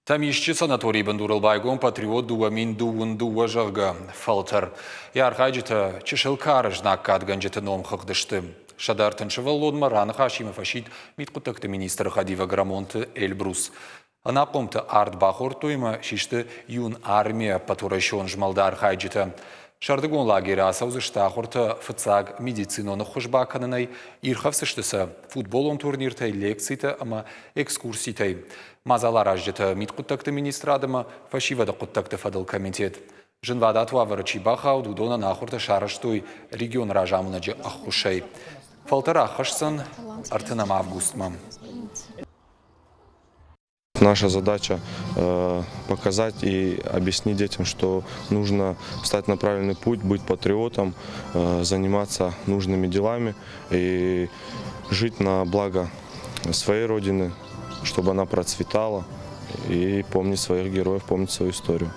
Тӕмисчы санаторийы бындурыл байгом «Патриот 2022», зӕгъгӕ, фӕлтӕр. Йӕ архайджытӕ чысыл кары знаггадгӕнджыты номхыгъд сты. 130 сывӕллонмӕ раныхасимӕ фӕсидт мидхъуыддӕгты министры хӕдивӕг Рӕмонты Эльбрус. Ӕнахъомты ард бахордтой ӕмӕ систы юнармия ӕппӕтуӕрӕсеон змӕлды архайджытӕ. Сӕрдыгон лагеры ацӕудзысты ахуыртӕ фыццаг медицинон ӕххуыс бакӕнынӕй, ирхӕфдзысты сӕ футболон турниртӕй, лекцитӕ ӕмӕ экскурситӕй. Мадзаларазджытӕ мидхъуыддӕгты министрад ӕмӕ фӕсивӕды хъуыддӕгты фӕдыл комитет. Зынвадат уавӕры чи бахауд, уыдонӕн ахуыртӕ сарӕзтой регионы разамонӕджы ӕххуысӕй. Фӕлтӕр аххӕсдзӕн 30 августмӕ. Наша задача показать и объяснить детям, что нужно встать на правильный путь, быть патриотом, заниматься нужными делами и жить на благо своей родины, чтобы она процветала, и помнить своих героев, помнить свою историю.